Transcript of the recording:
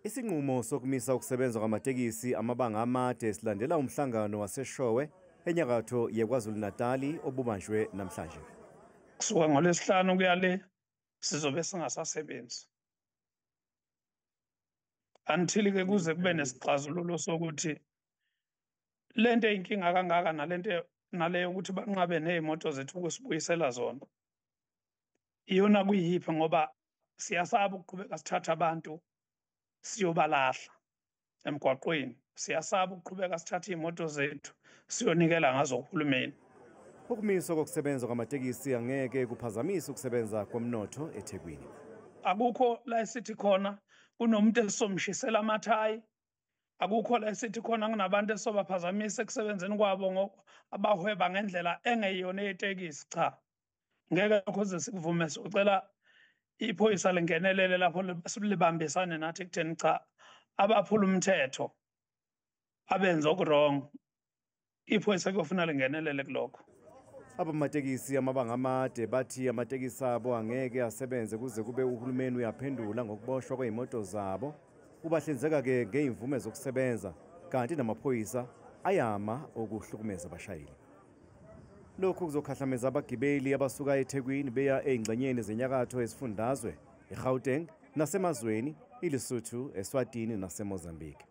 Isinqumo sokumisa ukusebenza kwamatekisi amabanga amade silandela umhlangano waseShowe enyakatho yeKwaZulu-Natali obubanjwe namhlanje. Kusuka ngoLwesihlanu kuya le sizobe singasasebenzi until ke kuze kube nesixazululo sokuthi lento eyinkinga kangaka nalento naleyo ukuthi banqabe ney'moto zethu ukusibuyisela zona iyona kuyiphi, ngoba siyasaba ukuqhubeka sithatha abantu siyobalahla emgwaqweni, siyasaba ukuqhubeka sithathe iy'moto zethu siyonikela ngazo kuhulumeni. Ukumiswa kokusebenza kwamatekisi angeke kuphazamise ukusebenza komnotho eThekwini. Akukho la esithi khona kunomuntu esizomshisela amathayi, akukho la esithi khona kunabantu esizobaphazamisa ekusebenzeni kwabo abahweba ngendlela engeyona yetekisi. Cha, ngeke lokho ze sikuvume. Sicela iphoyisa lingenelele lapho libambisane nathi ekutheni cha, abaphula umthetho abenza oku-wrong, iphoyisa kuyofuna lingenelele kulokho. Abamatekisi amabanga amade bathi amatekisi abo angeke asebenze kuze kube uhulumeni uyaphendula ngokuboshwa kwey'moto zabo. Ubahlinzeka-ke ngey'mvume zokusebenza, kanti namaphoyisa ayama ukuhlukumeza abashayeli. Lokhu kuzokhahlameza abagibeli abasuka eThekwini beya ey'ngxenyeni zenyakatho esifundazwe, eGauteng nasemazweni, iLesotho, eSwatini naseMozambique.